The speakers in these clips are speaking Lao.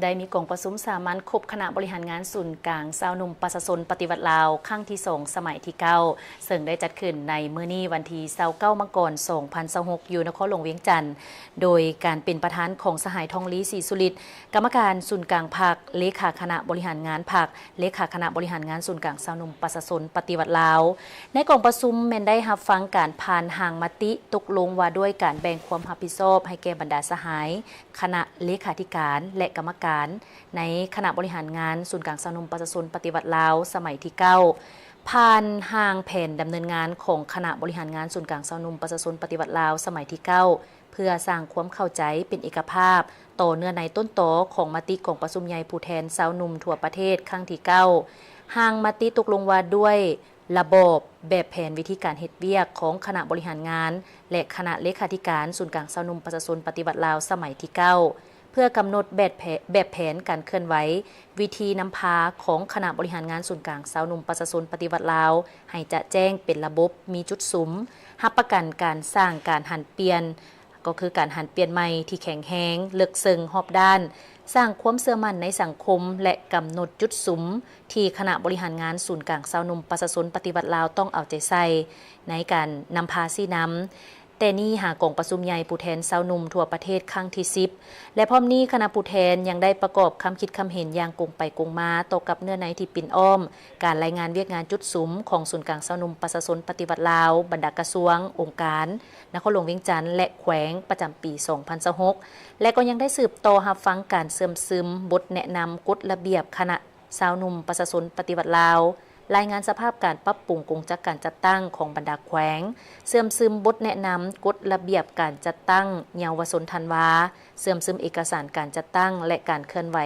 ໄດ້ມີກອງປະຊຸມສາມັນຄົບຄະນະບໍລິຫານງານສູນກາງຊາວໜຸ່ມປະຊາຊົນປະຕິວັດລາວ ຄັ້ງທີສອງ ສະໄໝທີເກົ້າ ເຊິ່ງໄດ້ຈັດຂຶ້ນໃນມື້ນີ້ວັນທີຊາວເກົ້າ ມັງກອນ ສອງພັນຊາວຫົກ ຢູ່ນະຄອນຫຼວງວຽງຈັນ ໂດຍການເປັນປະທານຂອງສະຫາຍ ທອງລີ ສີສຸລິດ ກຳມະການສູນກາງພັກ, ເລຂາຄະນະບໍລິຫານງານພັກ, ເລຂາຄະນະບໍລິຫານງານສູນກາງຊາວໜຸ່ມປະຊາຊົນປະຕິວັດລາວ. ໃນກອງປະຊຸມແມ່ນໄດ້ຮັບຟັງການຜ່ານຮ່າງມະຕິຕົກລົງວ່າດ້ວຍການແບ່ງຄວາມຮັບຜິດຊອບໃຫ້ແກ່ບັນດາສະຫາຍ ຄະນະເລຂາທິການ ແລະ ກຳມະການ ໃນຄະນະບໍລິຫານງານສູນກາງຊາວໜຸ່ມປະຊາຊົນປະຕິວັດລາວ ສະໄໝທີເກົ້າ, ຜ່ານຮ່າງແຜນດຳເນີນງານຂອງຄະນະບໍລິຫານງານສູນກາງຊາວໜຸ່ມປະຊາຊົນປະຕິວັດລາວ ສະໄໝທີເກົ້າ ເພື່ອສ້າງຄວາມເຂົ້າໃຈເປັນເອກະພາບຕໍ່ເນື້ອໃນຕົ້ນຕໍຂອງມະຕິກອງປະຊຸມໃຫຍ່ຜູ້ແທນຊາວໜຸ່ມທົ່ວປະເທດຄັ້ງທີເກົ້າ, ຮ່າງມະຕິຕົກລົງວ່າດ້ວຍ ລະບອບ, ແບບແຜນ, ວິທີການເຮັດວຽກຂອງຄະນະບໍລິຫານງານ ແລະ ຄະນະເລຂາທິການສູນກາງຊາວໜຸ່ມປະຊາຊົນປະຕິວັດລາວ ສະໄໝທີເກົ້າ ເພື່ອກຳນົດແບບແຜ ແບບແຜນການເຄື່ອນໄຫວ, ວິທີນຳພາຂອງຄະນະບໍລິຫານງານສູນກາງຊາວໜຸ່ມປະຊາຊົນປະຕິວັດລາວ ໃຫ້ຈະແຈ້ງເປັນລະບົບ, ມີຈຸດສຸມ, ຮັບປະກັນການສ້າງການຫັນປ່ຽນ ກໍຄືການຫັນປ່ຽນໃໝ່ທີ່ແຂງແຮງ, ເລິກເຊິ່ງ, ຮອບດ້ານ, ສ້າງຄວາມເຊື່ອໝັ້ນໃນສັງຄົມ ແລະ ກຳນົດຈຸດສຸມທີ່ຄະນະບໍລິຫານງານສູນກາງຊາວໜຸ່ມປະຊາຊົນປະຕິວັດລາວຕ້ອງເອົາໃຈໃສ່ໃນການນຳພາຊີ້ນຳ ແຕ່ນີ້ຫາກອງປະຊຸມໃຫຍ່ຜູ້ແທນຊາວໜຸ່ມທົ່ວປະເທດຄັ້ງທີສິບ ແລະ ພ້ອມນີ້ຄະນະຜູ້ແທນຍັງໄດ້ປະກອບຄຳຄິດຄຳເຫັນຢ່າງກົງໄປກົງມາຕໍ່ກັບເນື້ອໃນທີ່ປິ່ນອ້ອມການລາຍງານວຽກງານຈຸດສຸມຂອງສູນກາງຊາວໜຸ່ມປະຊາຊົນປະຕິວັດລາວ, ບັນດາກະຊວງ, ອົງການ, ນະຄອນຫຼວງວຽງຈັນ ແລະ ແຂວງ ປະຈຳປີສອງພັນຊາວຫົກ ແລະ ກໍຍັງໄດ້ສືບຕໍ່ຮັບຟັງການເຊື່ອມຊຶມບົດແນະນຳກົດລະບຽບຄະນະຊາວໜຸ່ມປະຊາຊົນປະຕິວັດລາວ, ລາຍງານສະພາບການປັບປຸງກົງຈັກການຈັດຕັ້ງຂອງບັນດາແຂວງ, ເຊື່ອມຊຶມບົດແນະນຳກົດລະບຽບການຈັດຕັ້ງເຍົາວະຊົນທັນວາ, ເຊື່ອມຊຶມເອກະສານການຈັດຕັ້ງ ແລະ ການເຄື່ອນໄຫວ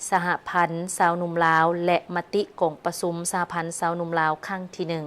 ສະຫະພັນຊາວໜຸ່ມລາວ ແລະ ມະຕິກອງປະຊຸມສະຫະພັນຊາວໜຸ່ມລາວຄັ້ງທີໜຶ່ງ.